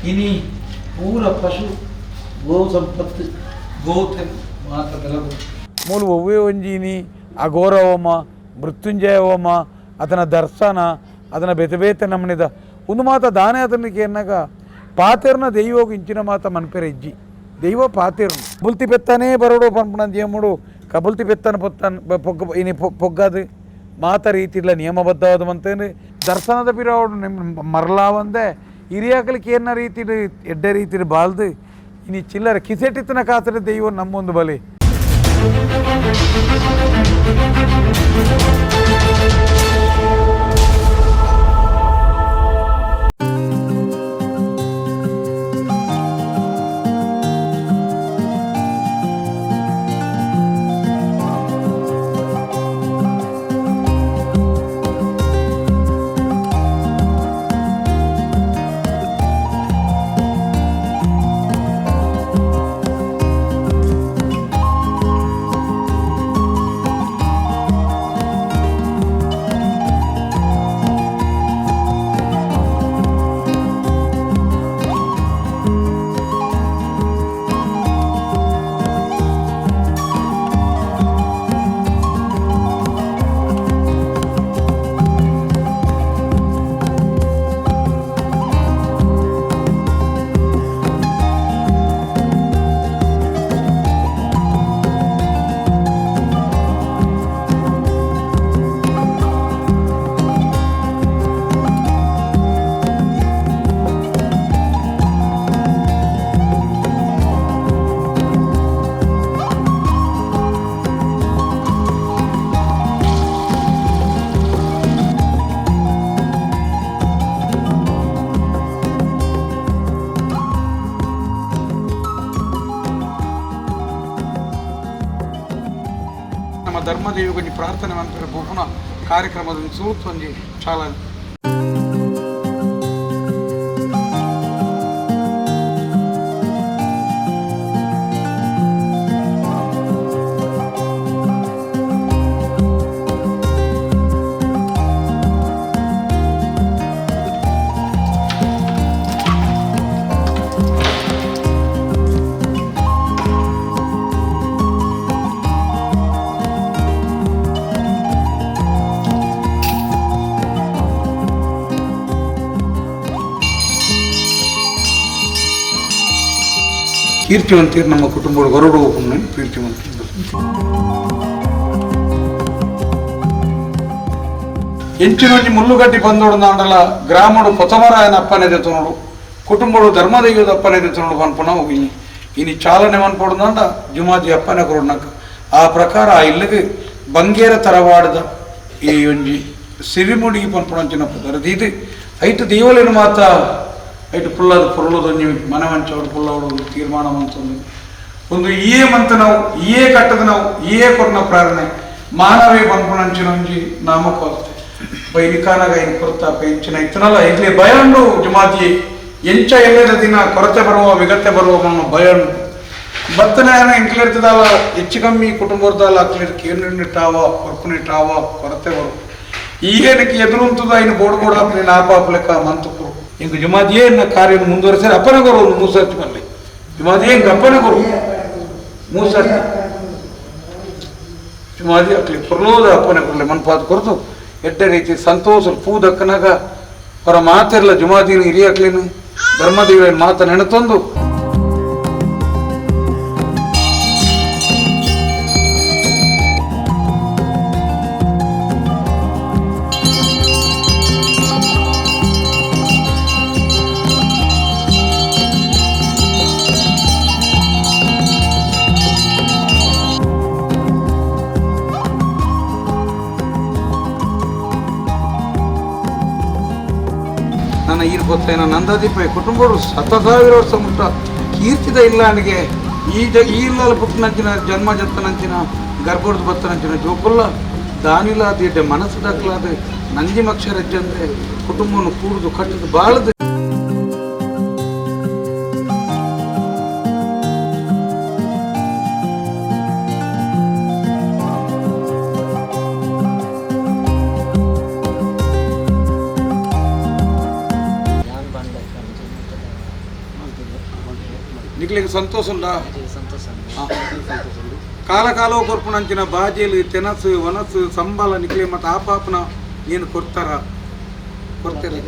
ಇನಿ ಪೂರ ಪಶು ಗೋ ಸಂಪತ್ತು ಗೋತೆ ಮಾತ ಬೆಲಗು. ಮೂಲು ಒವ್ವೇ ಒಂಜಿ ಇನಿ ಅಘೋರ ಹೋಮ, ಮೃತ್ಯುಂಜಯ ಹೋಮ, ಅದನ್ನ ದರ್ಶನ, ಅದನ್ನ ಬೇತೆ ಬೇತೆ ನಮ್ಮನಿದ ಒಂದು ಮಾತ ದಾನೆ ಅದನ್ನ ಕೇನ್ನಾಗ ಪಾತೆರ್ನ ದೈವಗ್ ಇಂಚಿನ ಮಾತ ಮನ್ಪೆರೆ ಇಜ್ಜಿ. ದೈವ ಪಾತೆರ್ನು ಬುಲ್ತಿ ಪೆತ್ತನೇ ಬರೋಡು ಪನ್ಪುನ ನಿಯಮಡು ಕಬುಲ್ತಿ ಪೆತ್ತನ ಪೊತ್ತನ್ ಪೊಗ್ಗ ಇನಿ ಪೊಗ್ಗದು ಮಾತ ರೀತಿಲ ನಿಯಮಬದ್ಧವಾದ ಮಂತೇನು ದರ್ಶನದ ಪಿರವಡು ನಿಮ್ಮ ಮರಲಾವಂದೆ ಹಿರಿಯಾಕಲಿಕ್ಕೆ ಏನ ರೀತಿಡು ಎಡ್ಡೆ ರೀತಿಡು ಬಾಲ್ದು ಇನಿ ಚಿಲ್ಲರೆ ಕಿಸೆಟಿತ್ತನ ಕಾಸರೆ ದೈವ ನಮ್ಮೊಂದು ಬಲಿ. ನಮ್ಮ ಧರ್ಮದೇವಿ ಕೊಂಚ ಪ್ರಾರ್ಥನೆ ಮಂತ್ರ ಪೋಪುನ ಕಾರ್ಯಕ್ರಮದ ಸೂತ್ ಒಂಜಿ ಚಾಲನೆ. ಕೀರ್ತಿವಂತಿಯರು ನಮ್ಮ ಕುಟುಂಬದ ಹೊರಡು ಹೋಗುವ ಕೀರ್ತಿವಂತರು. ಎಂಚಿನೊಂಜಿ ಮುಳ್ಳುಗಡ್ಡಿ ಬಂದೋಡು ನಾಂಡಲ ಗ್ರಾಮಡು ಕೊತಮರಾಯನ ಅಪ್ಪನೆ ದೆತ್ತೊನಡು, ಕುಟುಂಬಡು ಧರ್ಮದೈವದ ಅಪ್ಪನೆ ದೆತ್ತೊನಡು ಪನ್ಪುನ ಇನಿ ಇನಿ ಚಾಲನೆ ಮನ್ಪೊಡು ಜುಮಾಜಿ ಅಪ್ಪನೆ ಕೊರೊಡ್ನಕ. ಆ ಪ್ರಕಾರ ಆ ಇಲ್ಲಿಗೆ ಬಂಗೇರ ತರವಾಡದ ಈ ಒಂಜಿ ಸಿರಿಮುಡಿ ಪನ್ಪುನಂಚಿನ ಪುದರ್ ದೀದ್ ಐಟು ದೀವಲಿನ ಮಾತ ಐಟು ಪುಲ್ಲದ ಪೊರುಲದೊಂಜಿ ಮನವಂಚವಡು ಪುಲ್ಲವಡು ಒಂದು ತೀರ್ಮಾನ ಮಂತೊಂದು ಒಂದು ಇಯೇ ಮಂತನವು ಇಯೇ ಕಟ್ಟದನವು ಇಯೇ ಕೊರ್ನ ಪ್ರೇರಣೆ ಮಾನವೇ ಪನ್ಪುನಂಚಿನ ಒಂಜಿ ನಾಮಕೋಸ್ತೆ ಬೈನಿಕಾನಗ ಇನ್ ಕೊರ್ತ ಇಂಚಿನ ಇತ್ತನಲ್ಲ ಇಡ್ಲಿ ಭಯ ಉಂಡು. ಜುಮಾತಿ ಎಂಚ ಎಲ್ಲದ ದಿನ ಕೊರತೆ ಬರುವ ವಿಗತ್ತೆ ಬರುವ ನಮ್ಮ ಭಯ ಉಂಡು. ಬತ್ತನ ಇಂಕ್ಲಿರ್ತದಲ್ಲ ಹೆಚ್ಚು ಕಮ್ಮಿ ಕುಟುಂಬದಲ್ಲ ಅಕ್ಲಿರ್ ಕೇನಿಟ್ಟಾವ ಕೊರ್ಪುನಿಟ್ಟಾವ ಕೊರತೆ ಬರುವ ಈಗೇನಕ್ಕೆ ಎದುರುಂತದ ಇನ್ನು ಬೋರ್ಡ್ ಬೋರ್ಡ್ ಹಾಕಿ ನಾಪಾಪ್ ಲೆಕ್ಕ ಮಂತುಕುರು. ಇಂಕ ಜುಮಾದಿಯೇ ಇನ್ನ ಕಾರ್ಯ ಮುಂದುವರೆಸರೆ ಅಪ್ಪನ ಗುರು ಒಂದು ಮೂಸರ್ತಿ ಬರಲಿ ಜುಮಾದಿಯೇ ಇಂಕ ಅಪ್ಪನ ಗುರು ಮೂಸರ್ತಿ ಜುಮಾದಿ ಅಕ್ಲಿ ಪುರ್ಲೋದ ಅಪ್ಪನ ಕೊರ್ಲೆ ಮನ್ಪಾದ ಕೊರತು ಎಡ್ಡೆ ರೀತಿ ಸಂತೋಷ ಪೂದಕ್ಕನಾಗ ಅವರ ಮಾತಿರ್ಲ ಜುಮಾದಿನ ಹಿರಿಯಕ್ಲೇನು ಧರ್ಮದೇವ ಮಾತ ನೆನತೊಂದು. ನನ್ನ ಈರ್ ಗೊತ್ತೇನ ನಂದಾದೀಪ ಕುಟುಂಬರು 1000 ವರ್ಷ ಮುಟ್ಟ ಕೀರ್ತಿದ ಇಲ್ಲ ನನಗೆ ಈ ಜ ಈ ಇಲ್ಲಲ್ಲ ಪುಟ್ಟನಂಚಿನ ಜನ್ಮ ಜತ್ತನಂಚಿನ ಗರ್ಭದ ಬತ್ತನಂಚಿನ ಜೋಕುಲ್ಲ ದಾನಿಲ ಅದು ಮನಸ್ಸು ದಾಖಲಾದ ನಂಜಿ ಮಕ್ಷರಜ್ಜಂದೆ ಕುಟುಂಬವನ್ನು ಕೂಡುದು ಕಟ್ಟದು ಬಾಳದು. ಯಾನ್ ಬಂಡೆ. ನಿಕ್ಲೆಗ್ ಸಂತೋಷ ಉಂಡಾ? ಸಂತೋಷ. ಕಾಲ ಕಾಲೋ ಕೊರ್ಪುನಂಚಿನ ಬಾಜೇಲು ತೆನಸು ವನಸು ಸಂಬಳ ನಿಕ್ಲೆ ಮತ್ತು ಆಪಾಪನ ಏನು ಕೊಡ್ತಾರ ಕೊಡ್ತಾರೆ.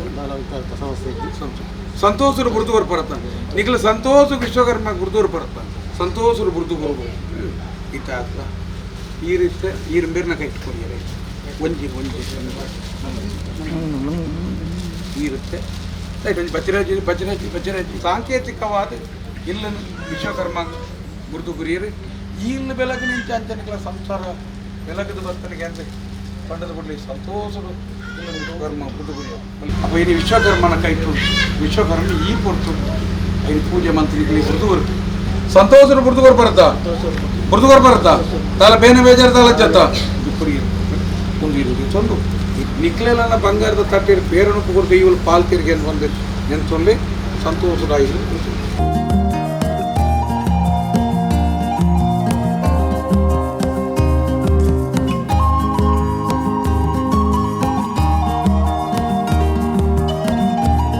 ಸಂತೋಷರು ಬುರ್ದು ಬರ್ಪರತ್ತ ನಿಕ್ಲೆ ಸಂತೋಷ ವಿಶ್ವಕರ್ಮ ಗುರುದೂರು ಬರತ್ತ ಸಂತೋಷರು ಬುರ್ದು ಬರ್ಬೋದು ಇತ್ತ ಆತ ಈ ರೀತಿ ಈರು ಮೇರ್ನ ಕೈ ಇಟ್ಕೊಂಡಿದ್ದಾರೆ ಒಂಜಿ ಒಂಜಿ ಈ ರೀತಿ ರೈಟ್ ಒಂಜಿ ಬಜ್ರಾಜಿ ಬಜ್ರಾಜಿ ಬಜ್ರಾಜಿ ಸಾಂಕೇತಿಕವಾದ ಇಲ್ಲನ್ನು ವಿಶ್ವಕರ್ಮ ಗುರುತು ಗುರಿಯರು ಇಲ್ಲಿ ಬೆಳಕು ನಿಂಚ ಅಂಚನಿಕಲ ಸಂಸಾರ ಬೆಳಕದ ಬರ್ತನಿಗೆ ಅಂದ್ರೆ ಪಂಡದ ಕೊಡಲಿ ಸಂತೋಷರು ಇಲ್ಲ ವಿಶ್ವಕರ್ಮ ಗುರುತು ಗುರಿಯ ಅಪ್ಪ ಇನ್ನು ವಿಶ್ವಕರ್ಮನ ಕೈಟು ವಿಶ್ವಕರ್ಮ ಈ ಪೊರ್ತು ಐದು ಪೂಜೆ ಮಂತ್ರಿಗಳಿಗೆ ಗುರುತು ಬರುತ್ತೆ ಸಂತೋಷರು ಗುರುತು ಬರುತ್ತಾ ಗುರುತು ಬರುತ್ತಾ ತಾಲ ಬೇನೆ ಬೇಜಾರು ತಾಲ ಜತ್ತ ಒಂದು ಇರುವುದು ತೊಂದು ನಿಕ್ಲೆಲನ ಬಂಗಾರದ ತಟ್ಟೆ ಪೇರನ್ನು ಕೊಡ್ತು ಇವರು ಪಾಲ್ ತಿರುಗಿ ಅಂತ ಒಂದು ನೆನ್ಸೊಲ್ಲಿ ಸಂತೋಷದಾಯಿರು.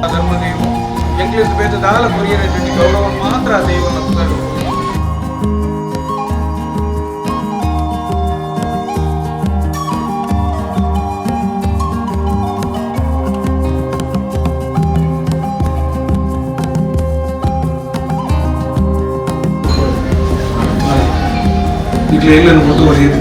ಧರ್ಮದೇವು ಎಂಗ್ಲೀಷ್ ಬೇದ ದಾಲ ಕೊರಿಯರ ಗೌರವ ಮಾತ್ರ ದೈವನ ಇಟ್ಲಿ ಎಲ್ಲನ್ನು ಮುಂದುವರಿಯಿರಿ.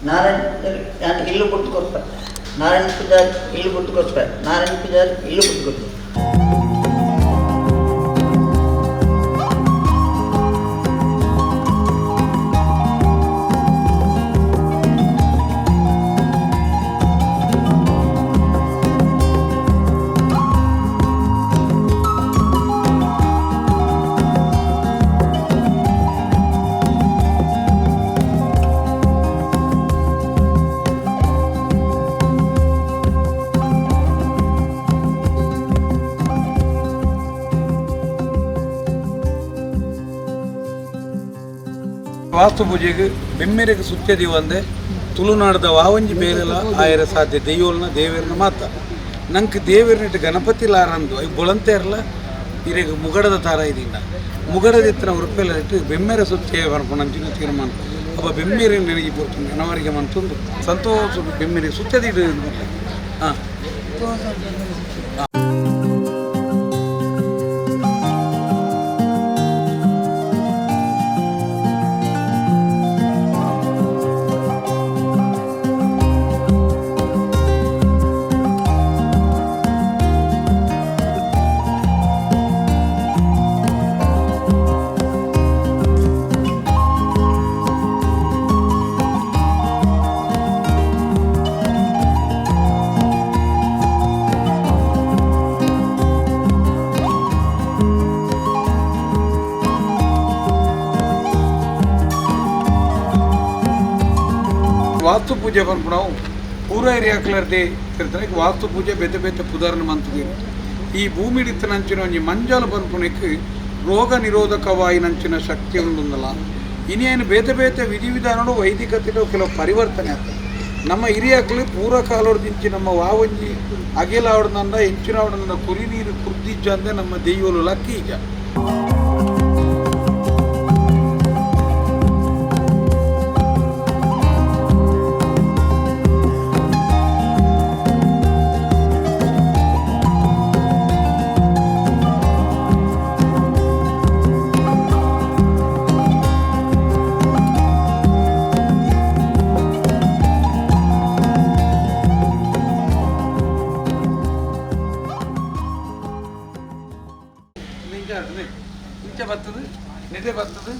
ನಾರಾಯಣ ಇಲ್ಲು ಗುರ್ತು ನಾರಾಯಣ ಪೂಜಾರಿ ಇಲ್ಲು ಗುರ್ತು ನಾರಾಯಣ ಪೂಜಾರಿ ಇಲ್ಲು ಗುರ್ತು. ವಾಸ್ತು ಪೂಜೆಗೆ ಬೆಮ್ಮೆರೆಗೆ ಸುತ್ತದೀವು ಅಂದೆ ತುಳುನಾಡದ ವಾವಂಜಿ ಬೇರೆಲ್ಲ ಆಯರ ಸಾಧ್ಯ ದೈವಲ್ನ ದೇವೇರ್ನ ಮಾತ ನಂಗೆ ದೇವೇರ್ನಿಟ್ಟು ಗಣಪತಿ ಲಾರಂದು ಅವು ಬೊಳಂತೆ ಇರಲ್ಲ ಇರೆಗ್ ಮುಗಡದ ತಾರ ಇದಿಂದ ಮುಗಡದ ಇತ್ತಿನ ಉರುಪೆಲ್ಲ ಇಟ್ಟು ಬೆಮ್ಮೆರೆ ಸುತ್ತೇ ಬರ್ಕೊಂಡು ತೀರ್ಮಾನ ಅಪ್ಪ ಬೆಮ್ಮೆರೆ ನನಗೆ ಪೋತು ಜನವರಿಗೆ ಮಂತೊಂದು ಸಂತೋಷ ಬೆಮ್ಮೆರೆ ಸುತ್ತದಿಡು ಹಾಂ. ವಾಸ್ತು ಪೂಜೆ ಪನ್ಪುನವು ಪೂರ ಏರಿಯಾಕ್ಲರ್ದೆ ತಿರ್ತಾರೆ. ವಾಸ್ತು ಪೂಜೆ ಬೇತೆ ಬೇತೆ ಪುದಾರ್ನ ಮಂತುದೀರು. ಈ ಭೂಮಿಡಿತ್ತನಂಚಿನ ಒಂಜಿ ಮಂಜಾಲು ಪನ್ಪುನೆಕ್ ರೋಗ ನಿರೋಧಕವಾಯಿನಂಚಿನ ಶಕ್ತಿ ಉಂಡುಂದಲ ಇನ್ನೇನು ಬೇತೆ ಬೇತೆ ವಿಧಿ ವಿಧಾನಗಳು ವೈದಿಕತೆಡು ಕೆಲವು ಪರಿವರ್ತನೆ ಆಗ್ತದೆ. ನಮ್ಮ ಹಿರಿಯಾಕ್ಲು ಪೂರ ಕಾಲೋಡ್ದಿಂಚಿ ನಮ್ಮ ವಾವಂಜಿ ಅಗೆಲಾವಡ್ನಂದ ಎಂಚಿನಾವಡ್ನಂದ ಕುರಿ ನೀರು ಕುರ್ದಿಜ್ಜ ಅಂದೆ ನಮ್ಮ ದೆಯ್ಯೋಲು ಲಕ್ಕಿ ಈಗ. ಇಂಚ ಬರ್ತದೆ ನಿದ್ದೆ ಬರ್ತದೆ.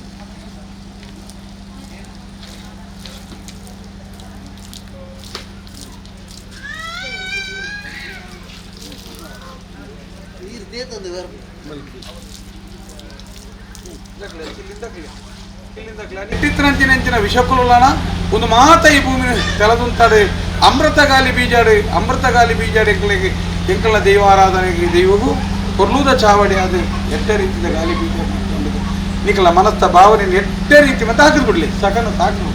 ಇಟ್ಟಿತ್ತನಂಚಿನ ವಿಷಕುಲನ ಒಂದು ಮಾತ ಈ ಭೂಮಿ ತೆಲದುಂತಾಡು ಅಮೃತಗಾಲಿ ಬೀಜಾಡು ಅಮೃತಗಾಲಿ ಬೀಜಾಡು ಎಂಕಲಿಗೆ ಎಂಕಲ ದೈವಾರಾಧನೆಗೆ ದೈವಗೂ ಕೊರ್ಲೂದ ಚಾವಡಿ ಅದು ಎಟ್ಟ ರೀತಿಯ ಗಾಲಿ ಬೀಜ. ನಿಕಲ ಮನಸ್ಸ ಭಾವನೆ ಎಟ್ಟೆ ರೀತಿ ಮತ್ತೆ ಹಾಕಿದ್ ಬಿಡ್ಲಿ ಸಕನ ಸಾಕು.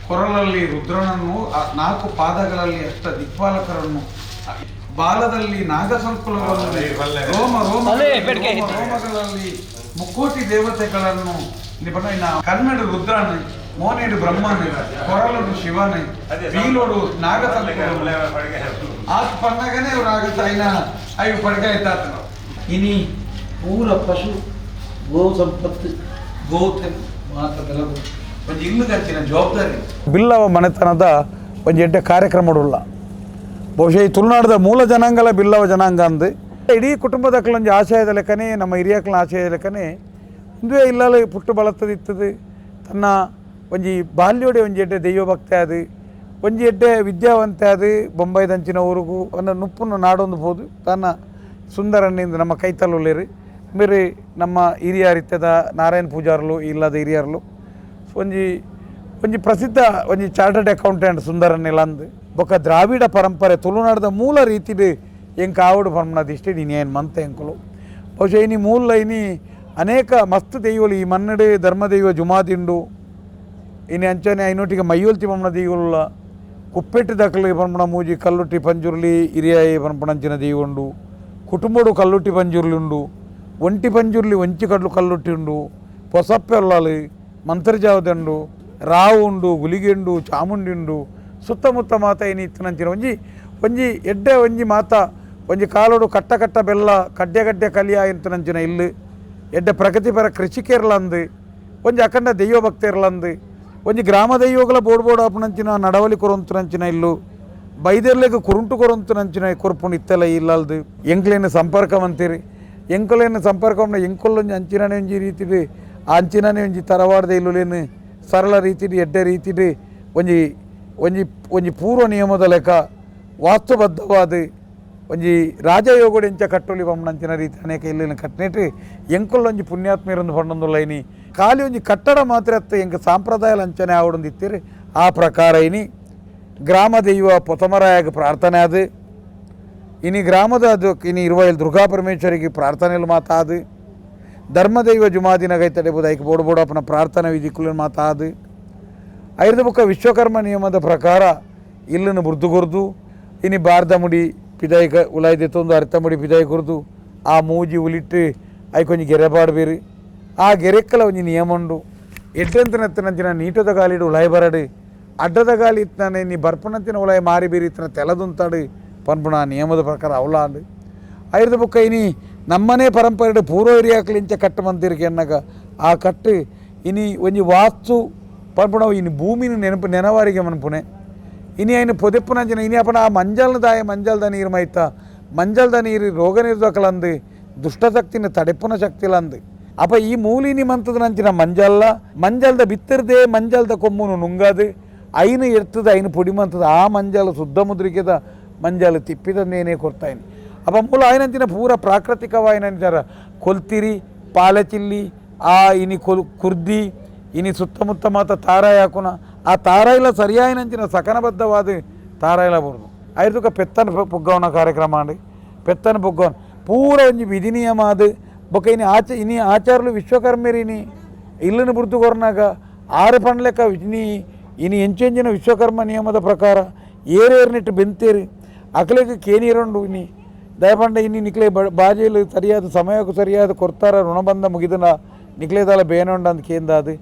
ಕೊರಲಲ್ಲಿ ರುದ್ರನನ್ನು, ಆ ನಾಲ್ಕು ಪಾದಗಳಲ್ಲಿ ಅಷ್ಟ ದಿಕ್ಪಾಲಕರನ್ನು, ಬಾಲದಲ್ಲಿ ನಾಗಸಂಕುಲವನ್ನು, ರೋಮ ರೋಮ ರೋಮಗಳಲ್ಲಿ ಮುಕ್ಕೋಟಿ ದೇವತೆಗಳನ್ನು, ಕನ್ನಡ ರುದ್ರನ, ಮೋನೇಡು ಬ್ರಹ್ಮನ, ಕೊರಲಡು ಶಿವನ, ಬೀಲೋಡು ನಾಗಸಂಕುಲ, ಆತ ಪನ್ನಗನೇ ನಾಗಸಾಯಿನ ಅಯ್ಯೋ ಪಡ್ಗೆ ಆಯ್ತಾತನು. ಇನಿ ಪೂರ ಪಶು ಗೋ ಸಂಪತ್ತು ಗೋತೆ ಮಾತ್ರ ಬೆಲಗು ಒಂಜಿ ಇಲ್ಲದಂಚಿನ ಜವಾಬ್ದಾರಿ ಬಿಲ್ಲವ ಮನೆತನದ ಒಂಜಿ ಎಡ್ಡೆ ಕಾರ್ಯಕ್ರಮಡುಲ್ಲ. ಬಹುಶಃ ಈ ತುಳುನಾಡದ ಮೂಲ ಜನಾಂಗಲ ಬಿಲ್ಲವ ಜನಾಂಗ ಅಂದು ಇಡೀ ಕುಟುಂಬದಕ್ಕಲೊಂಜಿ ಆಶಯದ ಲೆಕ್ಕನೆ, ನಮ್ಮ ಹಿರಿಯಕ್ಲ ಆಶಯದ ಲೆಕ್ಕನೆ ಇಂದುವೇ ಇಲ್ಲಲ ಪುಟ್ಟು ಬಳತ್ತದಿತ್ತದು. ತನ್ನ ಒಂಜಿ ಬಾಲ್ಯೋಡೆ ಒಂಜಿ ಎಡ್ಡೆ ದೈವಭಕ್ತೆ ಅದು, ಒಂಜಿ ಎಡ್ಡೆ ವಿದ್ಯಾವಂತೆ ಅದು, ಬೊಂಬೈದಂಚಿನ ಊರುಗು ಒಂದು ನುಪ್ಪುನ್ನು ನಾಡೊಂದು ಬೋದು ತನ್ನ ಸುಂದರನ್ನಿಂದ ನಮ್ಮ ಕೈತಲ್ಲುಳ್ಳೇರು ಬೇರೆ ನಮ್ಮ ಹಿರಿಯರಿತ್ತದ ನಾರಾಯಣ ಪೂಜಾರ್ಲು ಇಲ್ಲದ ಹಿರಿಯರ್ಲು ಒಂಜಿ ಒಂಜಿ ಪ್ರಸಿದ್ಧ ಒಂಜಿ ಚಾರ್ಟರ್ಡ್ ಅಕೌಂಟೆಂಟ್ ಸುಂದರನ್ನಿಲಂದು ಬೊಕ್ಕ ದ್ರಾವಿಡ ಪರಂಪರೆ ತುಳುನಾಡದ ಮೂಲ ರೀತಿಡು ಎಂಕ್ ಆವಡು ಪನ್ಪುನ ದಿಷ್ಟಿ ನೀನು ಮಂತ ಎಂಕುಲು. ಬಹುಶಃ ಇನಿ ಮೂಲ ಇನಿ ಅನೇಕ ಮಸ್ತ್ ದೈವಲು ಈ ಮನ್ನಡು ಧರ್ಮದೈವ ಜುಮಾದಿಂಡು ಇನಿ ಅಂಚನೆ ಐನೋಟಿಗೆ ಮೈಯೊಲ್ತಿ ಪಂಪುನ ದೈವಲುಲ್ಲ, ಕುಪ್ಪೆಟ್ಟು ದಕ್ಕಲು ಪಂಪುನ ಮೂಜಿ ಕಲ್ಲುಟ್ಟಿ ಪಂಜುರ್ಲಿ ಇರಿಯಾಯಿ ಪಂಪುನಂಚಿನ ದೈವ ಉಂಡು, ಕುಟುಂಬಡು ಕಲ್ಲುಟ್ಟಿ ಪಂಜುರ್ಲಿ ಉಂಡು, ಒಂಟಿ ಪಂಜುರ್ಲಿ ಒಂಚಿ ಕಡ್ಲು ಕಲ್ಲುಟ್ಟಿ ಉಂಡು, ಪೊಸಪ್ಪೆಲ್ಲಾಲು ಮಂತ್ರಜಾವದಂಡು, ರಾವು ಉಂಡು, ಗುಲಿಗೆಂಡು, ಚಾಮುಂಡಿ ಉಂಡು, ಸುತ್ತಮುತ್ತ ಮಾತ ಇನಿ ಇತ್ತನಂಚಿನ ಒಂಜಿ ಒಂಜಿ ಎಡ್ಡೆ ಒಂಜಿ ಮಾತ ಒಂಜಿ ಕಾಲೋಡು ಕಟ್ಟ ಕಟ್ಟ ಬೆಲ್ಲ ಕಡ್ಡೆ ಕಡ್ಡೆ ಕಲಿಯ ಇಂತನಂಚಿನ ಇಲ್ಲು ಎಡ್ಡೆ ಪ್ರಗತಿಪರ ಕೃಷಿಕರ್ಲಂದು ಒಂಜಿ ಅಖಂಡ ದೈವ ಭಕ್ತರ್ಲಂದು ಒಂಜಿ ಗ್ರಾಮ ದೈವಗಳ ಬೋರ್ಡ್ ಬೋರ್ಡ್ ಆಪುನಂಚಿನ ನಡವಳಿ ಕೊರೊಂತನಂಚಿನ ಇಲ್ಲು ಬೈದೆರ್ಲೆಗ್ ಕುರುಂಟು ಕೊರೊಂತನಂಚಿನ ಕೊರ್ಪುಂಡು ಇತ್ತೆಲ್ಲ ಇಲ್ಲಲ್ದು. ಎಂಕ್ಲೇನು ಸಂಪರ್ಕ ಮಂತಿರಿ ಎಂಕುಲೇನು ಸಂಪರ್ಕ ಎಂಕುಲ್ಲೊಂಜಿ ಅಂಚಿನನೇ ಒಂಜಿ ರೀತಿಡು ಆ ಅಂಚಿನನೇ ಒಂಜಿ ತರವಾಡದ ಇಲ್ಲುಲೇನು ಸರಳ ರೀತಿಡು ಎಡ್ಡೆ ರೀತಿಡು ಒಂಜಿ ಒಂಜಿ ಒಂಜಿ ಪೂರ್ವ ನಿಯಮದ ಲೆಕ್ಕ ವಾಸ್ತುಬದ್ಧವಾದ ಒಂಜಿ ರಾಜಯೋಗಡು ಎಂಚ ಕಟ್ಟೊಲಿ ಬಮ್ಮನಂಚಿನ ರೀತಿ ಅನೇಕ ಇಲ್ಲಿನ ಕಟ್ಟನೇಟ್ ಎಂಕುಲ್ಲೊಂಜಿ ಪುಣ್ಯಾತ್ಮೀರಂದು ಪಂಡೊಂದುಲ್ಲ ಇನಿ ಖಾಲಿ ಒಂಜಿ ಕಟ್ಟಡ ಮಾತ್ರ ಅತ್ತ ಎಂಕ ಸಾಂಪ್ರದಾಯ ಅಂಚನೆ ಆವಡೊಂದು ಇತ್ತೀರಿ. ಆ ಪ್ರಕಾರ ಇನಿ ಗ್ರಾಮ ದೈವ ಪೊತಮರಾಯಗ ಪ್ರಾರ್ಥನೆ ಅದು ಇನಿ ಗ್ರಾಮದ ಅದು ಇನಿ ಇರುವೈಲ್ ದುರ್ಗಾ ಪರಮೇಶ್ವರಿಗೆ ಪ್ರಾರ್ಥನೆಯಲ್ಲಿ ಮಾತಾದು ಧರ್ಮದೈವ ಜುಮಾದಿನ ಕೈ ಐಕ್ ಬೋಡು ಬೋಡಪ್ಪನ ಪ್ರಾರ್ಥನೆ ವಿಧಿಕುಲಿನ ಮಾತಾದು ಐದು ಬುಕ್ಕ ವಿಶ್ವಕರ್ಮ ನಿಯಮದ ಪ್ರಕಾರ ಇಲ್ಲನ್ನು ಬುರ್ದು ಕೊರ್ದು ಇನಿ ಬಾರ್ದ ಮುಡಿ ಪಿದಾಯಿ ಉಲಾಯ್ದೆ ತೊಂದು ಅರ್ಥ ಮುಡಿ ಪಿದಾಯಿ ಕೊರ್ದು ಆ ಮೂಜಿ ಉಲಿಟ್ಟು ಐಕೊಂಜಿ ಗೆರೆ ಪಾಡ್ಬೇರು ಆ ಗೆರೆಕ್ಕಲ ಒಂಜಿ ನಿಯಮ ಉಂಡು ಎಡ್ಡೆಂತನತ್ತಿನಂಚಿನ ನೀಟದ ಗಾಲಿಡು ಉಲಾಯ್ ಬರಡು ಅಡ್ಡದ ಗಾಲಿ ಇತ್ತಾನೆ ನೀ ಬರ್ಪನಂತಿನ ಉಲಾಯ್ ಮಾರಿ ಬೀರಿ ಇತ್ತನ ತೆಲದುಂತಾಡು ಪನ್ಪುಣ ನಿಯಮದ ಪ್ರಕಾರ ಅವಲಾಂಡು ಐದು ಬುಕ್ಕ ಇನಿ ನಮ್ಮನೇ ಪರಂಪರೆ ಪೂರ್ವ ಹಿರಿಯಾಕ್ಲಿಂಚ ಕಟ್ಟು ಮಂದಿರಿಗೆ ಎನ್ನಗ ಆ ಕಟ್ಟು ಇನಿ ಒಂಜಿ ವಾಸ್ತು ಪನ್ಪುಣ ಇನಿ ಭೂಮಿನ ನೆನಪು ನೆನವಾರಿಗೆ ಮನ್ಪುನೆ ಇನಿ ಐನ ಪೊದೆಪ್ಪುನಂಚಿನ ಇನಿ ಅಪನ ಆ ಮಂಜಲ್ನ ದಾಯ ಮಂಜಲ್ದ ನೀರು ಮೈತ ಮಂಜಲ್ದ ನೀರು ರೋಗ ನಿರೋಧಕಲಂದು ದುಷ್ಟಶಕ್ತಿನ ತಡೆಪುನ ಶಕ್ತಿಲಂದು ಅಪ್ಪ ಈ ಮೂಲಿನಿ ಮಂತದ ನಂಚಿನ ಮಂಜಲ್ಲ ಮಂಜಲ್ದ ಬಿತ್ತರ್ದೆ ಮಂಜಲ್ದ ಕೊಮ್ಮುನು ನುಂಗಾದು ಐನು ಎರ್ತದ ಐನು ಪೊಡಿ ಮಂತದ ಆ ಮಂಜಲ ಶುದ್ಧ ಮುದ್ರಿಕೆದ ಮಂಜಲ್ ತಿಪ್ಪಿದ ನೇನೆ ಕೊರ್ತಾಯಿನಿ. ಅಪ್ಪ ಮೂಲ ಆಯ್ನಂಚಿನ ಪೂರ ಪ್ರಾಕೃತಿಕವಾಯಿನಂಚಾರ ಕೊಲ್ತಿರಿ ಪಾಲಚಿಲ್ಲಿ ಆ ಇನಿ ಕುರ್ದಿ ಇನಿ ಸುತ್ತಮುತ್ತ ಮಾತ ತಾರಾಯಿ ಹಾಕುನ ಆ ತಾರಾಯಿಲ ಸರಿಯಾಯಿನಂಚಿನ ಸಕನಬದ್ಧವಾದ ತಾರಾಯಿಲ ಬರುದು ಐದುಕ ಪೆತ್ತನ ಪುಗ್ಗವನ ಕಾರ್ಯಕ್ರಮ ಅಂడి ಪೆತ್ತನ ಪುಗ್ಗವನ ಪೂರ ಒಂಜಿ ವಿಧಿ ನಿಯಮ ಅದು ಬೊಕ್ಕ ಇನಿ ಆಚ ಇನಿ ಆಚಾರ್ಲು ವಿಶ್ವಕರ್ಮರಿನಿ ಇಲ್ಲನ್ನು ಬುರ್ದು ಕೊರ್ನಾಗ ಆರು ಪಂಡ್ಲೆಕ್ಕ ಇನಿ ಇನಿ ಎಂಚೆಂಚಿನ ವಿಶ್ವಕರ್ಮ ನಿಯಮದ ಪ್ರಕಾರ ಏರೇರ್ನಿಟ್ಟು ಬೆಂತೇರಿ ಅಕಲೆಗೆ ಕೇನೀರುಂಡು ಇನಿ ದಯಪಂಡ ಇನಿ ನಿಕ್ಲೆ ಬಾಜೆಲು ಸರಿಯಾದ ಸಮಯಕ್ಕೂ ಸರಿಯಾದ ಕೊರ್ತಾರ ಋಣಬಂಧ ಮುಗಿದನ ನಿಕ್ಲೇದಾಲ ಬೇನೊಂಡ ಅಂತ ಕೇಂದಾದು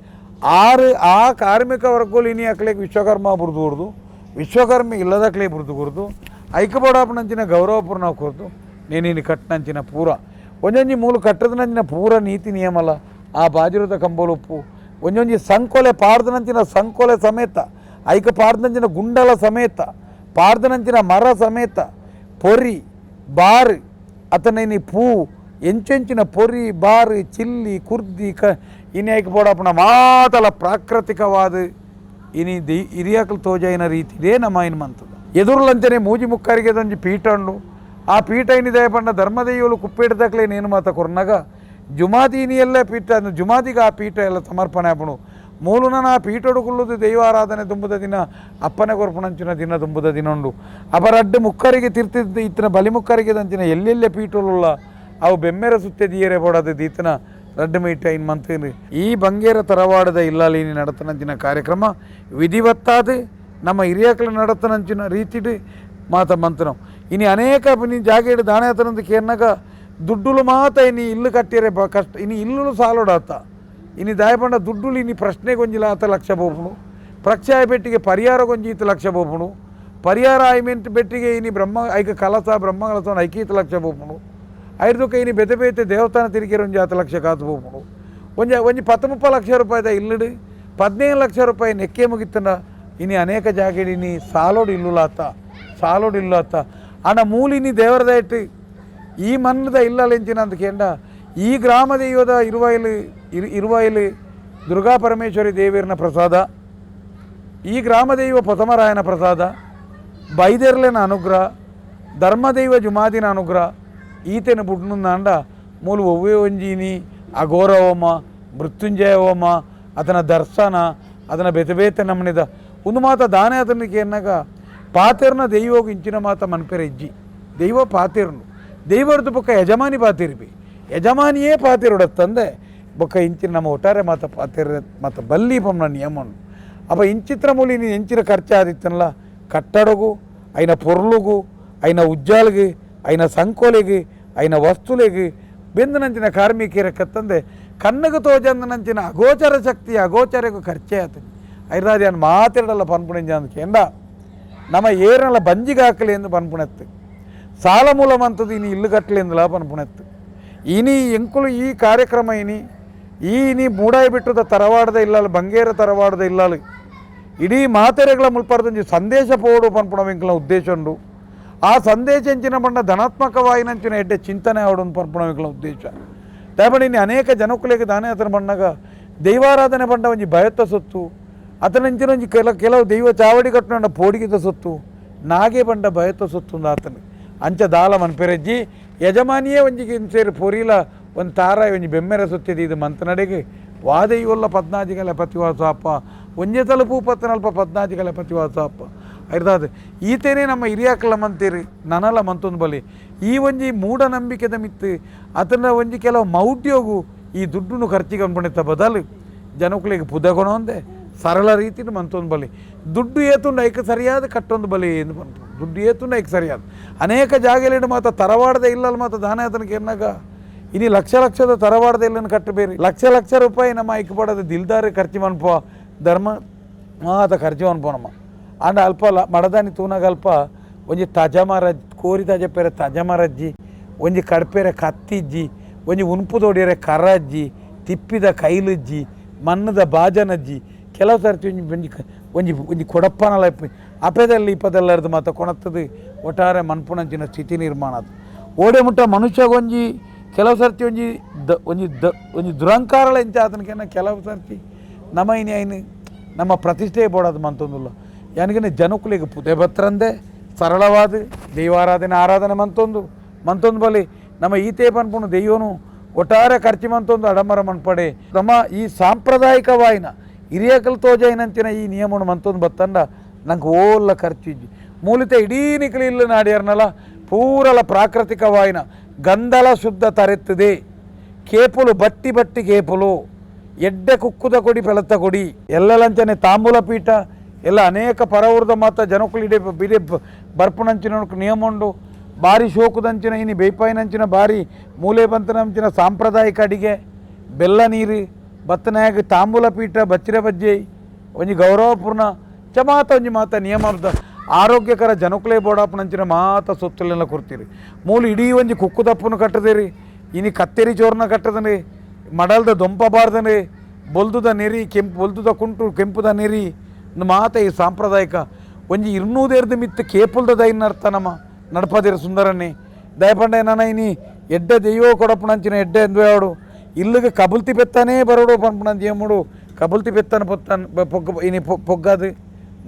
ಆರು ಆ ಕಾರ್ಮಿಕ ವರ್ಗಗಳು ಇನಿ ಅಕ್ಲೆಗೆ ವಿಶ್ವಕರ್ಮ ಬುರ್ದು ಕೊರ್ದು ವಿಶ್ವಕರ್ಮ ಇಲ್ಲದಕ್ಲೆ ಬುರ್ದು ಕೊರ್ದು ಐಕ್ಯಬೋಡಾಪನಂಚಿನ ಗೌರವಪೂರ್ಣ ಕೊರ್ದು ನೇನಿನಿ ಕಟ್ಟನಂಚಿನ ಪೂರ ಒಂಜೊಂಜಿ ಮೂಲು ಕಟ್ಟದನಂಚಿನ ಪೂರ ನೀತಿ ನಿಯಮಲ ಆ ಬಾಜಿರದ ಕಂಬೋಲುಪ್ಪು ಒಂಜೊಂಜಿ ಸಂಕೋಲೆ ಪಾರ್ದನಂಚಿನ ಸಂಕೋಲೆ ಸಮೇತ ಐಕ ಪಾರ್ದನಂಚಿನ ಗುಂಡಲ ಸಮೇತ ಪಾರ್ದನಂಚಿನ ಮರ ಸಮೇತ ಪೊರಿ ಬಾರ್ ಅತನೇನಿ ಪೂ ಎಂಚೆಂಚಿನ ಪೊರಿ ಬಾರು ಚಿಲ್ಲಿ ಕುರ್ದಿ ಕ ಇನಿ ಐಕ ಪೋಡಪ್ಪನ ಮಾತಲ ಪ್ರಾಕೃತಿಕವಾದ ಇನಿ ದಿ ಇರಿಯಾಕಲು ತೋಜಾಯಿನ ರೀತಿದೇ ನಮ್ಮ ಇನ್ ಮಂತದ ಎದುರುಲಂಚನೆ ಮೂಜಿ ಮುಕ್ಕಾರಿಗೆ ದೊಂಜಿ ಪೀಠ ಉಂಡು. ಆ ಪೀಠ ಏನಿದೆ ಪಂಡ ಧರ್ಮದೆಯ್ಯೋಲು ಕುಪ್ಪೇಟದಕ್ಲೆ ನೇನು ಮಾತ ಕೊರ್ನಗ ಜುಮಾದಿ ಎಲ್ಲ ಪೀಠ ಜುಮಾದಿಗೆ ಆ ಪೀಠ ಎಲ್ಲ ಸಮರ್ಪಣೆ ಆಪುಣು ಮೂಲುನ ಆ ಪೀಠೋಡು ಕುಲ್ಲುದು ದೈವಾರಾಧನೆ ತುಂಬುದ ದಿನ ಅಪ್ಪನೆ ಕೊರ್ಪುಣಂಚಿನ ದಿನ ತುಂಬುದ ದಿನ ಉಂಡು. ಅಪರಡ್ಡು ಮುಕ್ಕರಿಗೆ ತಿರ್ತಿದ್ದ ಇತ್ತನ ಬಲಿ ಮುಕ್ಕರಿಗೆ ದಂಚಿನ ಎಲ್ಲೆಲ್ಲೆ ಪೀಠೋಳುಳ್ಳ ಅವು ಬೆಮ್ಮೆರ ಸುತ್ತೆ ದಿಯರೆ ಬೋಡದು ದೀತನ ರಡ್ಡು ಮೀಟ ಇನ್ ಮಂತೇನು ಈ ಬಂಗೇರ ತರವಾಡದ ಇಲ್ಲಾಲಿನಿ ನಡತನಂಚಿನ ಕಾರ್ಯಕ್ರಮ ವಿಧಿವತ್ತಾದ ನಮ್ಮ ಹಿರಿಯಕಲು ನಡತನಂಚಿನ ರೀತಿಡು ಮಾತ ಮಂತನಂ. ಇನಿ ಅನೇಕ ನೀ ಜಾಗೇಡು ದಾಣೆ ಕೇರ್ನಾಗ ದುಡ್ಡುಲು ಮಾತ ಇನಿ ಇಲ್ಲು ಕಟ್ಟಿರೆ ಕಷ್ಟ ಇನಿ ಇಲ್ಲುಲು ಸಾಲೋಡಾತ ಇನಿ ದಾಯಪಂಡ ದುಡ್ಡುಲು ಇನಿ ಪ್ರಶ್ನೆ ಗೊಂಜಿಲ ಆತ ಲಕ್ಷ ಬೋಪುಣು ಪ್ರಕ್ಷಾಯ ಬೆಟ್ಟಿಗೆ ಪರಿಹಾರ ಗೊಂಜಿ ಈತ ಲಕ್ಷ ಬೋಪುಣು ಪರಿಹಾರ ಆಯ್ಮೆಂಟ್ ಬೆಟ್ಟಿಗೆ ಇನಿ ಬ್ರಹ್ಮ ಐಕ ಕಲಸ ಬ್ರಹ್ಮ ಕಲಸ ಐಕೀತ ಲಕ್ಷ ಬೋಪುಣು ಐರ್ದುಕ ಇನಿ ಬೆತೆ ಬೇತೆ ದೇವಸ್ಥಾನ ತಿರುಗಿರ ಒಂಜಿ ಆತ ಲಕ್ಷ ಕಾತು ಬೋಪುಣು ಒಂಜಿ ಒಂಜಿ 10-30 ಲಕ್ಷ ರೂಪಾಯಿದ ಇಲ್ಲಡು 15 ಲಕ್ಷ ರೂಪಾಯಿ ನೆಕ್ಕೆ ಮುಗಿತ್ತನ ಇನಿ ಅನೇಕ ಜಾಗೇಡಿ ಇನಿ ಸಾಲೋಡು ಇಲ್ಲುಲಾತ ಸಾಲೋಡು ಇಲ್ಲಾತ ಆಂಡ ಮೂಲಿನಿ ದೇವರದಾಯಿಟ್ಟು ಈ ಮಣ್ಣದ ಇಲ್ಲಲೆಂಚಿನ ಅಂತ ಕೇಂಡ ಈ ಗ್ರಾಮ ದೈವದ ಇರುವಾಯಿಲು ಇರುವಾಯಿಲು ದುರ್ಗಾ ಪರಮೇಶ್ವರಿ ದೇವಿಯರ್ನ ಪ್ರಸಾದ, ಈ ಗ್ರಾಮದೈವ ಪೊಸಮರಾಯನ ಪ್ರಸಾದ, ಬೈದೆರ್ಲೆನ ಅನುಗ್ರಹ, ಧರ್ಮದೈವ ಜುಮಾದಿನ ಅನುಗ್ರಹ ಈತೆನ ಬುಡ್ನುಂದಾಂಡ ಮೂಲು ಒವ್ವೇ ಒಂಜಿನಿ ಅಘೋರ ಹೋಮ ಮೃತ್ಯುಂಜಯ ಹೋಮ ಅದನ್ನ ದರ್ಶನ ಅದನ್ನ ಬೇತೆ ಬೇತೆ ನಮ್ಮನಿದ ಒಂದು ಮಾತ ದಾನೆ ಅದನ್ನಕ್ಕೆ ಎನ್ನಾಗ ಪಾತೆರ್ನ ದೈವೋಗು ಇಂಚಿನ ಮಾತ ಮನ್ಪೆರೆ ಇಜ್ಜಿ ದೈವ ಪಾತೆರ್ನು ದೈವರದು ಬೊಕ್ಕ ಯಜಮಾನಿ ಪಾತಿರ್ಬಿ ಯಜಮಾನಿಯೇ ಪಾತಿರುಡತ್ತಂದೆ ಬೊಕ್ಕ ಇಂಚಿನ ನಮ್ಮ ಒಟ್ಟಾರೆ ಮಾತ ಪಾತಿರ ಮಾತ ಬಲ್ಲಿ ಪಂನ ನಿಯಮನು ಅಪ್ಪ ಇಂಚಿತ್ರ ಮೂಲಿ ನೀನು ಎಂಚಿನ ಖರ್ಚಾದಿತ್ತನಲ್ಲ ಕಟ್ಟಡಗು అయిన పొర్లుగు అయిన ಉಜ್ಜಾಲ್ಗೆ అయిన ಸಂಕೋಲೆಗೆ అయిన ವಸ್ತುಲೆಗೆ ಬೆಂದನಂಚಿನ ಕಾರ್ಮಿಕರಕ್ಕತ್ತಂದೆ ಕಣ್ಣಗೆ ತೋಜಂದನಂಚಿನ ಅಗೋಚರ ಶಕ್ತಿ ಅಗೋಚರಗೂ ಖರ್ಚೇ ಆತದೆ ಐರಾದಿ ಮಾತಿರಡಲ್ಲ ಪನ್ಪುಣಿಂಜ ಕೇಂಡ ನಮ್ಮ ಏರನಲ್ಲ ಬಂಜಿಗೆ ಹಾಕಲಿ ಎಂದು ಪನ್ಪುಣೆತ್ತು ಸಾಲ ಮೂಲಮಂತದ್ದು ಇನಿ ಇಲ್ಲು ಕಟ್ಟಲೆಂದುಲ ಪನ್ಪುಣೆತ್ತು ಇನಿ ಎಂಕುಲು ಈ ಕಾರ್ಯಕ್ರಮ ಇನಿ ಈ ಇನಿ ಮೂಡಾಯಿ ಬಿಟ್ಟದ ತರವಾಡದ ಇಲ್ಲಾಲು ಬಂಗೇರ ತರವಾಡದ ಇಲ್ಲಾಲು ಇಡೀ ಮಾತೆರೆಗಳ ಮುಲ್ಪರ್ದೊಂಜಿ ಸಂದೇಶ ಪೋಡು ಪನ್ಪುಣ ಎಂಕುಲ ಉದ್ದೇಶ ಉಂಡು. ಆ ಸಂದೇಶ ಎಂಚಿನ ಪಂಡ ಧನಾತ್ಮಕವಾಯಿನಂಚಿನ ಎಡ್ಡೆ ಚಿಂತನೆ ಆವಡು ಪನ್ಪುಣ ಎಂಕುಲ ಉದ್ದೇಶ. ದಯಪಡಿ ಇನ್ನು ಅನೇಕ ಜನಕುಲೆಗೆ ದಾನೆ ಆತನ ಬಣ್ಣಗ ದೈವಾರಾಧನೆ ಪಂಡ ಒಂಜಿ ಭಯತ್ತ ಸೊತ್ತು ಅತನಂಚಿನ ಒಂಜಿ ಕೆಲವು ದೈವ ಚಾವಡಿ ಕಟ್ಟುನ ಪೋಡಿಗಿದ ಸೊತ್ತು ನಾಗೆ ಬಂಡ ಭಯತ್ತ ಸೊತ್ತು ಆತನ ಅಂಚ ದಾಲ ಮನ್ಪೆರೆಜ್ಜಿ ಯಜಮಾನಿಯೇ ಒಂಜಿಗೆ ಸೇರಿ ಪೊರಿಲ ಒಂದು ತಾರ ಒಂಜಿ ಬೆಮ್ಮೆರ ಸುತ್ತಿದ್ದು ಇದು ಮಂತನಡೆಗೆ ವಾದೆಯುವಲ್ಲ ಪದ್ನಾಜಿಗಲ ಪತಿವಾಸ ಅಪ್ಪ ಒಂಜೆ ತಲುಪು ಪತ್ತನಲ್ಪ ಪದ್ನಾಜಿಗಲ ಪತಿವಾಸ ಅಪ್ಪ ಐರ್ದಾದ ಈತೇನೆ ನಮ್ಮ ಹಿರಿಯಾಕಲ ಮಂತೀರಿ ನನಲ ಮಂತೊಂದು ಬಲಿ ಈ ಒಂಜಿ ಮೂಢನಂಬಿಕೆದ ಮಿತ್ತು ಅದನ್ನ ಒಂಜಿ ಕೆಲವು ಮೌಢ್ಯೋಗು ಈ ದುಡ್ಡುನು ಖರ್ಚಿಗೆ ಅನ್ಕೊಂಡಿದ್ದ ಬದಲು ಜನಕುಲಿಗೆ ಪುದಗೊಣ ಒಂದೇ ಸರಳ ರೀತಿನ ಮಂತೊಂದು ಬಲಿ ದುಡ್ಡು ಏತುಂಡು ಐಕ ಸರಿಯಾದ ಕಟ್ಟೊಂದು ಬಲಿ ಎಂದು ಬಂತು ದುಡ್ಡು ಏತುಂಡು ಐಕ ಸರಿಯಾದ ಅನೇಕ ಜಾಗಲಿಡು ಮಾತ ತರವಾಡದ ಇಲ್ಲಲ್ಲ ಮಾತ ದಾನ ಆತನಿಗೆ ಎನ್ನಾಗ ಇನಿ ಲಕ್ಷ ಲಕ್ಷದ ತರವಾಡದ ಇಲ್ಲನ್ನು ಕಟ್ಟಬೇರಿ ಲಕ್ಷ ಲಕ್ಷ ರೂಪಾಯಿ ನಮ್ಮ ಐಕ ಪಡೋದು ದಿಲ್ದಾರಿ ಖರ್ಚು ಮನ್ಪೋ ಧರ್ಮ ಮಾತ ಖರ್ಚು ಮನ್ಪೋ ನಮ್ಮ ಅಂಡ ಅಲ್ಪ ಮಡದಾನಿ ತೂನಾಗ ಅಲ್ಪ ಒಂಜಿ ತಜಮರ ಕೋರಿ ತಜಪೇರೆ ತಜಮರಜ್ಜಿ ಒಂಜಿ ಕಡ್ಪೇರೆ ಕತ್ತಿಜ್ಜಿ ಒಂಜಿ ಉನ್ಪು ತೋಡಿಯರೆ ಕರಜ್ಜಿ ತಿಪ್ಪಿದ ಕೈಲಜ್ಜಿ ಮನ್ನದ ಬಾಜನಜ್ಜಿ ಕೆಲವು ಸರ್ತಿ ಒಂಜಿ ಒಂಜಿ ಒಂಜಿ ಒಂಜಿ ಕೊಡಪ್ಪನಲ ಅಪೆದಲ್ಲಿ ಇಪ್ಪದೆಲ್ಲರದು ಮಾತ ಕೊಣತ್ತದು ಒಟ್ಟಾರೆ ಮನ್ಪುಣಂಚಿನ ಸ್ಥಿತಿ ನಿರ್ಮಾಣ ಅದು ಓಡೆ ಮುಟ್ಟ ಮನುಷ್ಯಗೊಂಜಿ ಕೆಲವು ಸರ್ತಿ ಒಂಜಿ the ಒಂಜಿ the ಒಂಜಿ ದುರಂಕಾರಲ ಎಂಚ ಆತನಕೇನ ಕೆಲವು ಸರ್ತಿ ನಮ್ಮ ಇನಿ ಐನು ನಮ್ಮ ಪ್ರತಿಷ್ಠೆ ಬೋಡದು ಮಂತೊಂದುಲ್ಲ ಯಾನಿಗನೆ ಜನಕುಲಿಗೆ ಪುದೆ ಬತ್ರಂದೆ ಸರಳವಾದ ದೈವಾರಾಧನೆ ಆರಾಧನೆ ಮಂತೊಂದು ಮಂತೊಂದು ಬಲಿ ನಮ್ಮ ಈತೆ ಪನ್ಪುಣು ದೈವನು ಒಟ್ಟಾರೆ ಖರ್ಚು ಮಂತೊಂದು ಅಡಮರ ಮನ್ಪಡೆ ನಮ್ಮ ಈ ಸಾಂಪ್ರದಾಯಿಕವಾಯಿನ ಹಿರಿಯಕಲ್ ತೋಜೈನಂಚಿನ ಈ ನಿಯಮನು ಮಂತೊಂದು ಬತ್ತಂಡ ನಂಗೆ ಓಲ್ಲ ಖರ್ಚು ಇಜ್ಜಿ ಮೂಲಿತ ಇಡೀ ನಿಕಲಿ ಇಲ್ಲ ನಾಡಿಯರ್ನಲ್ಲ ಪೂರಲ ಪ್ರಾಕೃತಿಕವಾಯಿನ ಗಂಧಲ ಶುದ್ಧ ತರೆತ್ತದೆ ಕೇಪುಲು ಬಟ್ಟಿ ಬಟ್ಟಿ ಕೇಪುಲು ಎಡ್ಡೆ ಕುಕ್ಕುದ ಕೊಡಿ ಪೆಲತ್ತ ಕೊಡಿ ಎಲ್ಲಲಂಚನೆ ತಾಂಬೂಲ ಪೀಠ ಎಲ್ಲ ಅನೇಕ ಪರವೂರ್ದ ಮಾತ ಜನಕುಲು ಇಡೀ ಬಿಡೆ ಬರ್ಪುಣಂಚಿನ ನಿಯಮ ಉಂಡು ಬಾರಿ ಶೋಕುದಂಚಿನ ಇನಿ ಬೇಪಾಯಿನಂಚಿನ ಬಾರಿ ಮೂಲೆ ಬಂತನಂಚಿನ ಸಾಂಪ್ರದಾಯಿಕ ಅಡಿಗೆ ಬೆಲ್ಲ ನೀರು ಬತ್ತನಾಗ ತಾಂಬೂಲ ಪೀಠ ಬಚ್ಚಿರ ಬಜ್ಜೆ ಒಂಜಿ ಗೌರವಪೂರ್ಣ ಚಮಾತ ಒಂಜಿ ಮಾತ ನಿಯಮ ಆರೋಗ್ಯಕರ ಜನಕುಲೇ ಬೋಡಾಪನಂಚಿನ ಮಾತ ಸೊತ್ತುಲೆಲ್ಲ ಕೊಡ್ತೀರಿ ಮೂಲು ಇಡೀ ಒಂಜಿ ಕುಕ್ಕು ದಪ್ಪನು ಕಟ್ಟದಿರಿ ಇನಿ ಕತ್ತೆರಿ ಚೋರ್ನ ಕಟ್ಟದನಿ ಮಡಲ್ದ ದೊಂಪ ಬಾರ್ದನೆ ಬೊಲ್ದುದ ನೆರಿ ಕೆಂಪು ಬೊಲ್ದುದ ಕುಂಟು ಕೆಂಪುದ ನೆರಿ ಮಾತ ಈ ಸಾಂಪ್ರದಾಯಿಕ ಒಂಜಿ ಇರ್ನೂದೇರ್ದ ಮಿತ್ತು ಕೇಪುಲ್ದ ದೈನ ಅರ್ಥ ನಮ್ಮ ನಡಪದಿರ ಸುಂದರನ್ನೇ ದಯಪಂಡ ನಾನ ಇನಿ ಎಡ್ಡೆ ದೈವ ಕೊಡಪುಣಂಚಿನ ಎಡ್ಡೆ ಎಂದ್ವೇವಾಡು ಇಲ್ಲಿಗೆ ಕಬುಲ್ತಿ ಪೆತ್ತಾನೇ ಬರೋಡು ಪನ್ಪುಣಂಚಿ ಏಮುಡು ಕಬುಲ್ತಿ ಪೆತ್ತನ ಪೊತ್ತನ್ ಪೊಗ್ಗ ಇನಿ ಪೊಗ್ಗದು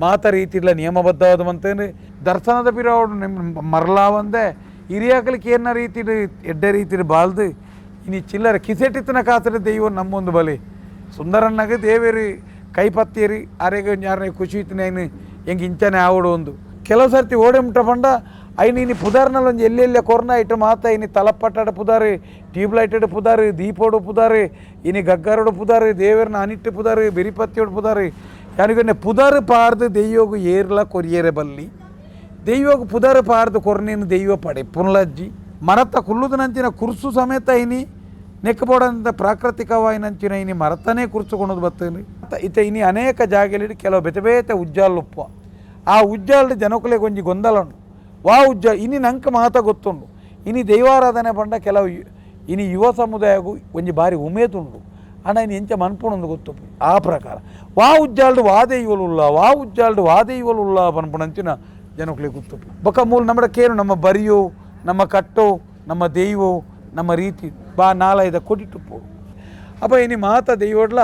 ಮಾತ ರೀತಿಲ್ಲ ನಿಯಮಬದ್ಧವಾದ ಮಂತೇನು ದರ್ಶನದ ಪಿರವಡು ನಿಮ್ಮ ಮರಲಾವಂದೆ ಹಿರಿಯಾಕಲಿಕ್ಕೆ ಏನ ರೀತಿಡು ಎಡ್ಡೆ ರೀತಿಡು ಬಾಲ್ದು ಇನಿ ಚಿಲ್ಲರೆ ಕಿಸೆಟಿತ್ತನ ಕಾಸರೆ ದೈವ ನಮ್ಮೊಂದು ಬಲಿ ಸುಂದರಣ್ಣಗೆ ದೇವೇರಿ ಕೈಪತ್ತಿರಿ ಅರೆಗೆ ಯಾರನೇ ಖುಷಿ ಇತ್ತು ಎಂಗೆ ಇಂಚನೆ ಆವಡು ಒಂದು. ಕೆಲವು ಸರ್ತಿ ಓಡೆ ಮುಟ್ಟ ಪಂಡ ಐನ ಇನಿ ಪುದಾರ್ನಲ್ಲಿ ಒಂಜಿ ಎಲ್ಲೆಲ್ಲ ಕೊರ್ನ ಇಟ್ಟು ಮಾತ ಇನಿ ತಲಪಟ್ಟಾಡ ಪುದಾರು, ಟ್ಯೂಬ್ಲೈಟೆಡ್ ಪುದಾರು, ದೀಪೋಡು ಪುದಾರು, ಇನಿ ಗಗ್ಗರೋಡು ಪುದಾರು, ದೇವರನ್ನ ಅನಿಟ್ಟು ಪುದಾರು, ಬೆರಿಪತ್ತಿಯೋಡು ಪುದಾರು, ಯಾನಿಗೊನ್ನೆ ಪುದಾರು ಪಾರ್ದು ದೆಯ್ಯೋಗು ಏರ್ಲ ಕೊರಿಯರೆ ಬಲ್ಲಿ ದೈವಗ್ ಪುದರ್ ಪಾರ್ದು ಕೊರ್ನೇನು ದೈವ ಪಡೆ ಪುನ್ಲಜ್ಜಿ ಮರತ ಕುಲ್ಲುದನಂಚಿನ ಕುರ್ಸು ಸಮೇತ ಇನಿ ನೆಕ್ಕಬೋಡಂತ ಪ್ರಾಕೃತಿಕವಾಯಿನಂಚಿನ ಇನಿ ಮರತನೇ ಕುರ್ಸುಕೊಳೋದು ಬತ್ತೇನೆ. ಇತ್ತ ಇನಿ ಅನೇಕ ಜಾಗೆಲಿ ಕೆಲವು ಬೇತೆ ಬೇತೆ ಉಜ್ಜಾಲುಪ್ಪ ಆ ಉಜ್ಜಾಲು ಜನಕುಲೆಗೆ ಒಂಜಿ ಗೊಂದಲ ಉಂಡು. ವಾ ಉಜ್ಜ ಇನಿ ನಂಗೆ ಮಾತ ಗೊತ್ತುಂಡು. ಇನಿ ದೈವಾರಾಧನೆ ಪಂಡ ಕೆಲವು ಇನಿ ಯುವ ಸಮುದಾಯಗೂ ಒಂಜಿ ಬಾರಿ ಉಮೇದುಂಡು. ಅಣ್ಣ ಇನಿ ಎಂಚ ಮನ್ಪುಣಂದು ಗೊತ್ತು ಆ ಪ್ರಕಾರ ವಾ ಉಜ್ಜಾಲ್ಡು ವಾ ದೈವಲುಲ್ಲ ವಾ ಉಜ್ಜಾಲ್ಡು ವಾ ದೈವಲುಲ್ಲ ಪನ್ಪುಣಂಚಿನ ಜನಕುಲೆ ಗೊತ್ತು. ಬೊಕ ಮೂಲ ನಮ್ಮ ಕೇನು ನಮ್ಮ ಬರಿಯೋ ನಮ್ಮ ಕಟ್ಟೋ ನಮ್ಮ ದೈವೋ ನಮ್ಮ ರೀತಿ ಬಾ ನಾಲೈದ ಕೊಡಿಟ್ಟು ಪೋಡು. ಅಪ್ಪ ಇನಿ ಮಾತ ದೈವಡ್ಲ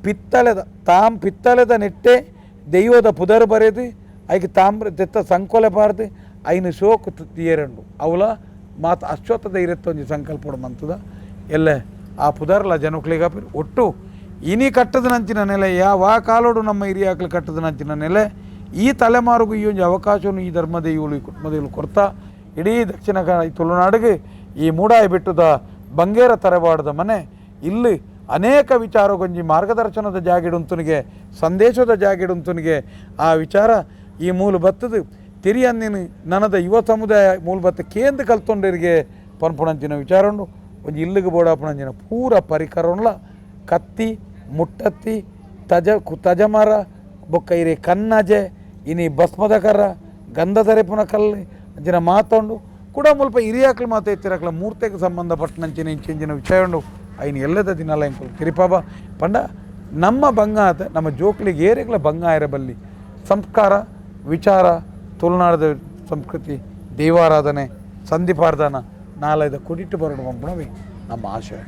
ಪಿತ್ತಲೆದ ತಾಮ್ ಪಿತ್ತಲೆದ ನೆಟ್ಟೆ ದೈವದ ಪುದರ್ ಬರೆದು ಐಕ್ ತಾಮ್ರ ತೆತ್ತ ಸಂಕೋಲೆ ಪಾರ್ದು ಐನು ಶೋಕ್ ತೀಯರಂಡು ಅವಲ ಮಾತ ಅಶ್ವತ್ಥದ ಇರತ್ತೊಂಜಿ ಸಂಕಲ್ಪ ಮಂತದ ಎಲ್ಲ ಆ ಪುದರ್ಲ ಜನಕ್ಲಿಗ ಒಟ್ಟು ಇನಿ ಕಟ್ಟದ ನಂಚಿನ ನೆಲೆ ಯಾವ ಕಾಲೋಡು ನಮ್ಮ ಹಿರಿಯಾಕ್ಲು ಕಟ್ಟದ ನಂಚಿನ ನೆಲೆ ಈ ತಲೆಮಾರುಗೂ ಈ ಒಂದು ಅವಕಾಶವನ್ನು ಈ ಧರ್ಮದೈವಳು ಈ ಕುಟುಂಬದೈವಳು ಕೊಡ್ತಾ ಇಡೀ ದಕ್ಷಿಣ ಕನ್ನಡ ತುಳುನಾಡಿಗೆ ಈ ಮೂಡಾಯಿ ಬೆಟ್ಟದ ಬಂಗೇರ ತರವಾಡದ ಮನೆ ಇಲ್ಲಿ ಅನೇಕ ವಿಚಾರಗೊಂಜಿ ಮಾರ್ಗದರ್ಶನದ ಜಾಗಿಡುಂತನಿಗೆ ಸಂದೇಶದ ಜಾಗಿಡುಂತನಿಗೆ ಆ ವಿಚಾರ ಈ ಮೂಲ ಬತ್ತದು ತಿರಿಯನ್ನಿನ ನನದ ಯುವ ಸಮುದಾಯ ಮೂಲ ಬತ್ತ ಕೇಂದ್ರ ಕಲ್ತೊಂಡರಿಗೆ ಪನ್ಪುಣಂಚಿನ ವಿಚಾರ ಉಂಡು. ಒಂಜಿ ಇಲ್ಲಿಗೆ ಬೋಡಾಪುಣಂಚಿನ ಪೂರ ಪರಿಕರನ್ಲ ಕತ್ತಿ ಮುಟ್ಟತ್ತಿ ತಜ ತಜಮರ ಬೊಕ್ಕ ಇರೆ ಕನ್ನಜೆ ಇನಿ ಭಸ್ಮದ ಕರ ಗಂಧದ ರೆಪುನ ಕಲ್ಲು ಅಂಚಿನ ಮಾತೊಂಡು ಕೂಡ ಮುಲ್ಪ ಹಿರಿಯಾಕ್ಲು ಮಾತ ಎತ್ತಿರಕ್ಲ ಮೂರ್ತೆಗೆ ಸಂಬಂಧಪಟ್ಟನಂಚಿನ ಇಂಚಿನ ವಿಷಯ ಉಂಡು. ಐನ್ ಎಲ್ಲದ ದಿನಲ ಎಂಕುಲು ತಿರಿಪಾಬ ಪಂಡ ನಮ್ಮ ಬಂಗ ಆತ ನಮ್ಮ ಜೋಕ್ಲಿಗೆ ಏರಿಗ್ಲ ಬಂಗ ಆಯಿರಬಲ್ಲಿ ಸಂಸ್ಕಾರ ವಿಚಾರ ತುಳುನಾಡದ ಸಂಸ್ಕೃತಿ ದೈವಾರಾಧನೆ ಸಂಧಿಪಾರ್ಧನ ನಾಲೈದ ಕುಡಿಟ್ಟು ಬರಡು ಪಂಪುಣವೇ ನಮ್ಮ ಆಶಯ.